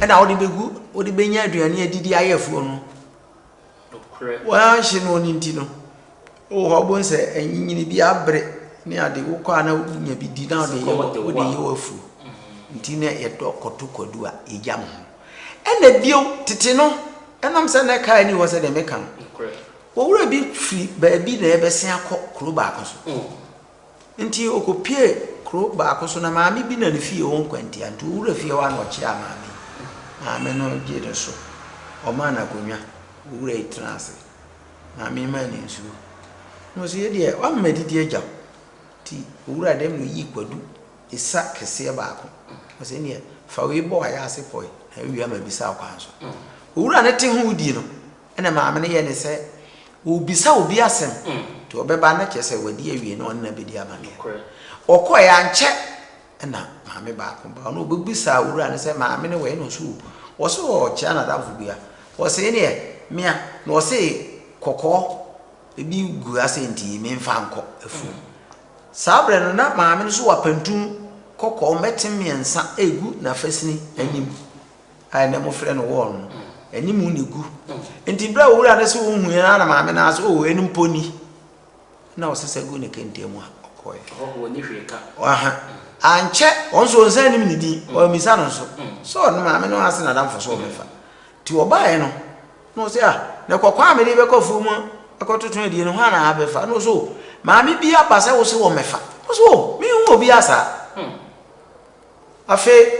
Ɛna wode bɛgu, wode bɛnya aduane adidi ayɛ afuo no. Wɔanhye no no nti no, wowɔ hɔ wobɛhu sɛ anyinyini bi abere ne ade, wokɔ a na wonya bi di na wode yɛ wode yɛ w'afuo. Nti na yɛdɔ kɔto kwadu a yɛgya mo ho. Ɛna bio, tete no, ɛnam sɛ na kaa nni hɔ sɛdeɛ meka no, owura bi firi baabi na ɛbɛsen akɔ kuro baako so. Nti ɔkɔpuee kuro baako so na maame bi na ne fie wɔ Nkwantia nti owura fie hɔ a na ɔkyeaa maame yi. Maame no gyee no so, ɔmaa no akonnwa, owura yi tenaa ase. Maame yi maa no nsuo. Na ɔse yei deɛ woama madidi agya wo. Nti owura dɛm na ɔyii kwadu esa kɛseɛ baako. Ɔse ɛnneɛ fa wei bɔ w'ayaase pɔe na wowie a mabisa wo kwan so. Owura no te ho redi no, Ɛna maame no yɛ ne sɛ ɔrebisa obi asɛm nti ɔbɛba na kyerɛ sɛ wadi awie na ɔne no abɛdi amaneɛ. Ɔkɔeɛ ankyɛ ɛna maame baako ba ɔno ɔbɛbisaa owura no sɛ maame no wɔ ɛna ɔso o ɔse ɔkyea n'adamfo bi a ɔse ɛneɛ mea na ɔse kɔkɔɔ ebi gu ha sɛ nti memfa nkɔ afuom. Saa berɛ no na maame no nso wɔ apantun kɔkɔɔ mmɛtem mmiɛnsa ɛgu n'afasini anim. a ɛnnɛ mofrɛ no wɔɔ no, anim na egu. Nti berɛ a owura no sɛ ɔhu yɛn ara na maame no ase, oh, ɛno mpo ni. Na ɔsesa gu ne kɛntɛn mu a ɔkɔɛ. Ɔhɔhoɔ ni hwee ka. Aha. Ankyɛ, ɔno nso ɔnsan nim ne din, ɔmmisa no nso. Sɛ ɔno maame no ase n'adamfo so ɔbɛfa. Nti ɔbaeɛ no, na ɔsɛ ah, na kɔkɔɔ a mede bɛkɔ afuo mu akɔtoto adie no, hwan na abɛfa? Na ɔsɛ oh, maame bi aba sɛ wo se wɔmmɛfa. Ɔsɛ oh, menhu obiara saa. Afei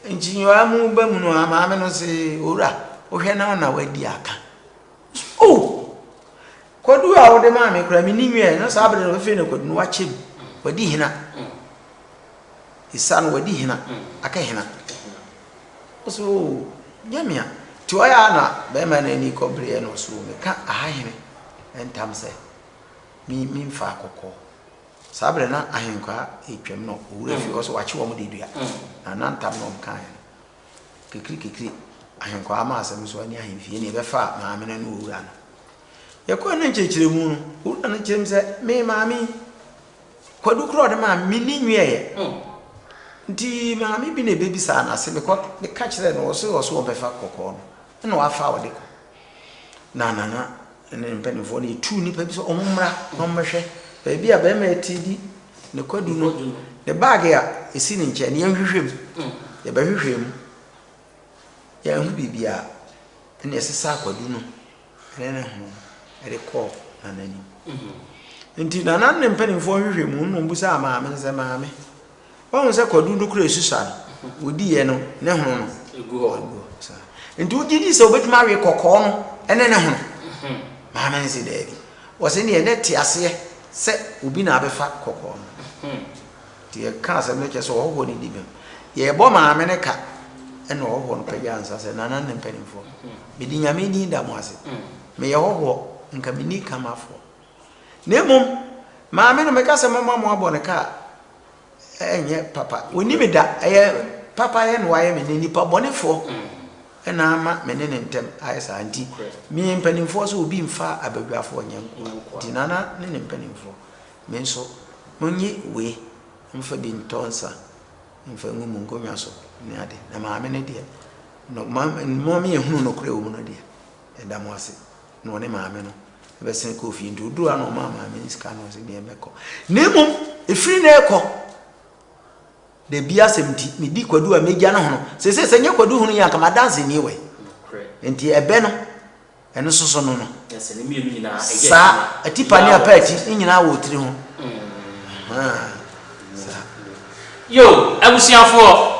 nkyinyewa mu ba mu no a, maame no se, Owura, wohwɛ na wo na woadi aka. Ɔse, Oh! Kwadu a wode maa me koraa, menni nwiɛ. Na saa bere no, afei na kwadu no wakyɛ mu. Wadi hena. Esa no, wadi hena. Aka hena. Ɔse, Oh, nyɛ mea. Nti ɔyɛ a na bɛrima no ani kɔbereɛ na ɔse, Oh, meka ahahene ntam sɛ me memfa akɔkɔɔ. Saa berɛ na ahenkwaa retwam na owura fie hɔ sɛ wakye wɔn de dua. Na na ntam na wɔn kaeɛ no. Kekiri kekiri ahenkwaa ma asɛm so ne ahemfie ne ɛbɛfaa maame no ne owura no. Yɛkɔɔ ne nkyerɛkyerɛmu no, owura no kyerɛ mu sɛ me maame yi, kwadu korɔ ɔde maa me menni nwiɛeɛ. Nti maame bi na ɛbɛbisaa no ase mekɔ meka kyerɛɛ no ɔse ɔse ɔbɛfa kɔkɔɔ no ɛna wafa ɔde kɔ. Na nana ne mpanimfoɔ no yɛtuu nnipa bi sɛ wɔn mmra na wɔmmɛhwɛ baabi a barima yi te di ne kwadu no, ne baage a ɛsi ne nkyɛn no, yɛnhwehwɛ mu. Yɛbɛhwehwɛ mu, yɛanhu biribiara, ɛna yɛsesaa kwadu no ne ne ho de kɔɔ nana anim. Nti nana ne mpanimfoɔ hwehwɛ mu na wɔbisaa maame no sɛ, maame, Wahu sɛ kwadu no kura susua no, odiiɛ no, ne hono no, Egu hɔ. Egu hɔ saa. Nti wogye di sɛ obetumi awe kɔkɔɔ no ne ne hono? Maame no se daabi. Ɔse neɛ na ɛte aseɛ sɛ obi na abɛfa kɔkɔɔ no. Nti yɛka asɛm no kyerɛ sɛ ɔhɔhoɔ no di bem. Yɛrebɔ maame no ka ɛna ɔhɔhoɔ no pagyaa nsa sɛ, Nana ne mpanimfoɔ, mede Nyame din da mo ase. Meyɛ hɔhoɔ, nka menni kamafoɔ. Na mmom maame no meka sɛ momma mo abɔ no ka a, ɛnyɛ papa. Ɔnni me da. Ɛyɛ papa yɛ na wayɛ me ne nipa bɔnefoɔ ɛna ama me ne ne ntɛm ayɛ saa. Nti me mpanimfoɔ sɛ obi mfa abadwafoɔ nyɛ nkoa. Nti nana ne ne mpanimfoɔ, me nso monye wei mfa bi ntɔ nsa mfa ngu mo nkonnwa so ne ade. Na maame no deɛ, no, ma, ma me ehunu nokorɛ wɔ mu no deɛ, ɛda mo ase. Na ɔne maame no bɛsen kɔɔ fie. Nti ɔduruu hɔ na ɔmaa maame no sika na ɔse deɛ mɛkɔ. Na mmom ɛfiri na ɛkɔ dabi asɛm nti medi kwadu a mɛgya no hono. Seesei sɛ nyɛ kwadu hono yi anka m'adanse ni wɔ Nti ɛbɛ no ɛno soso no no. Saa atipa ne apaati ne nyinaa wɔ tiri ho. Saa. Yo, abusuafoɔ,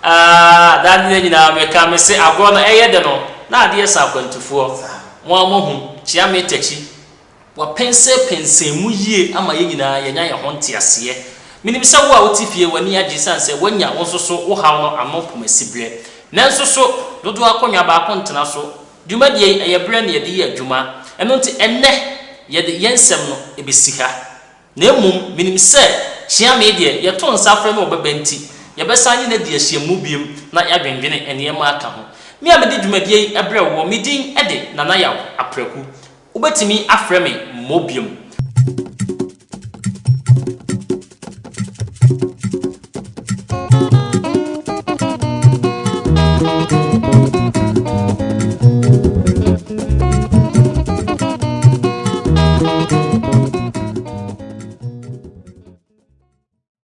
Aah daa nna nyinaa meka mese agorɔ no ɛyɛ dɛ no na adeɛ sa akwantufoɔ. Mo ara moahu, Kyeame Takyi wapɛnsɛpɛnsɛn mu yie ama yɛn nyinaa yɛanya yɛn ho nteaseɛ. Menim sɛ wo a wote fie w'ani agye ɛsiane sɛ woanya wo nso so wo haw no ano pomasiberɛ. Nanso so dodoɔ akonnwa baako ntena so. Dwumadie yi ɛyɛ berɛ na yɛde yɛ adwuma. Ɛno nti ɛnnɛ yɛde yɛn nsɛm no bɛsi ha. Na mmom menim sɛ Kyeame deɛ, yɛto nsa frɛ no ɔbɛba nti, yɛbɛsan ne no adi ahyiamu bio na yɛadwendwene nneɛma aka ho. Me a mede dwumadie yi brɛ woɔ, me din de Nana Yaw Apraku. Wobɛtumi afrɛ me Mmɔ biom.